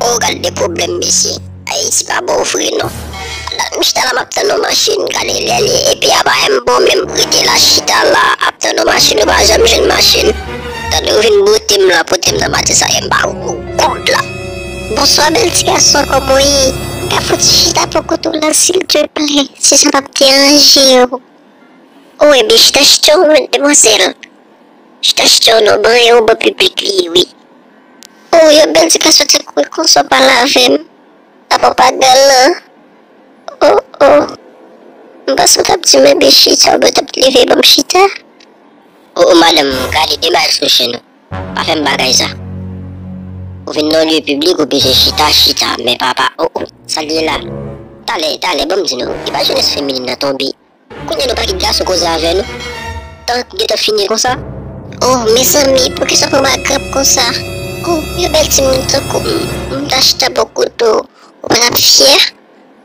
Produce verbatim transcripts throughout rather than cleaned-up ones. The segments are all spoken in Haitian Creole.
Oh, gad de pwoblèm, mesye. Ayiti pa bon vre, non. La, m chita la, m ap tann yon machin, gade lè li ye, epi a pa menm bon menm, rete la, chita la, ap tann yon machin, ou pa janm jwenn machin. Tande, ou vin bote m la, pote m nan maten sa, e m pa ou kout la. Bonswa, bèl ti gason, kòman w ye? Ka fouti chita bò kote w la, silteplè, si sa p ap deranje w. Oh, ebyen, chita, chita, w, demwazèl. Chita, chita, w, non, ban yon ban piblik li ye, wi. Oh, yon bèl ti gason tankou w konsa w pale avè m. Apa w pa galan? Oh, oh. M panse w t ap di m, ebyen, chita, w t ap leve ban m chita. Oh, oh, madanm, gade, demaj sou chen ou. Pa fè m bagay sa. Ou vin nan lye piblik, ou bezwen chita, chita. Men papa, oh, oh, sa l ye la? Talè, talè, ban m di nou, e pa jenès feminin nan tonbe. Kounye a nou pa kit gason koze avè nou. Tan gentan fini konsa. Oh, mezanmi, poukisa w pran m a grap konsa? Oh, yon bèl timoun tankou m, m ta chita bò kote w, ou pa t ap fyè?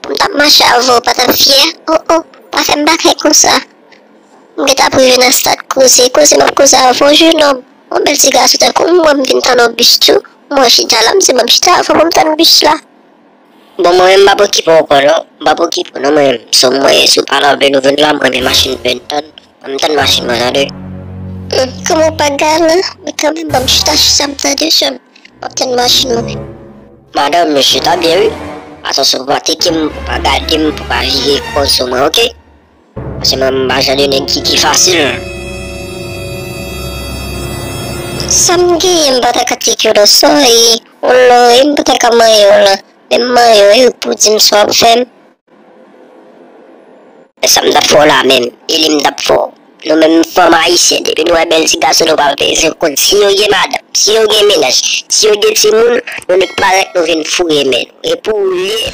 Pou m t ap mache avè w, ou pa t ap fyè? Oh, oh, pa fè m bagay konsa. M gentan ap rive nan stad koze, koze m ap koze avè w, jenòm. Yon bèl ti gason tankou m, mwen m vin tann yon bis tou. Mwen chita la, m di ban m chita avè w pou m tann bis la. Bon, mwen menm m p ap okipe w ankò non. M p ap okipe w non, mwen menm. So mwen, si w pale avè nou vin la, mwen renmen machin vin tann. Mwen m tann machin mwen, tande. Hmm, kòman w pa galan? Men kanmenm, ban m chita, chita, m tande, sè m. M ap tann machin mwen. Madanm, mesye, ta byen, wi. Atansyon pou pa teke m, pou pa gade m, pou pa vire kò sou mwen, oke? Paske mwen, m pa jan de nèg ki, ki fasil. Sa m genyen, m pa ta ka teke w la, sòri. Ou lò, e m pa ta ka manyen w la. Men m manyen w, e ou pou di m sa w ap fè m. E sa m t ap fè w la menm, e li m t ap fè w. Nou menm fanm ayisyen, depi nou wè bèl ti gason, nou pral peze kont. Si yo gen madanm, si yo gen mennaj, si yo gen timoun, nou nik parèt, nou vin foure men nou. E pou ou li ye,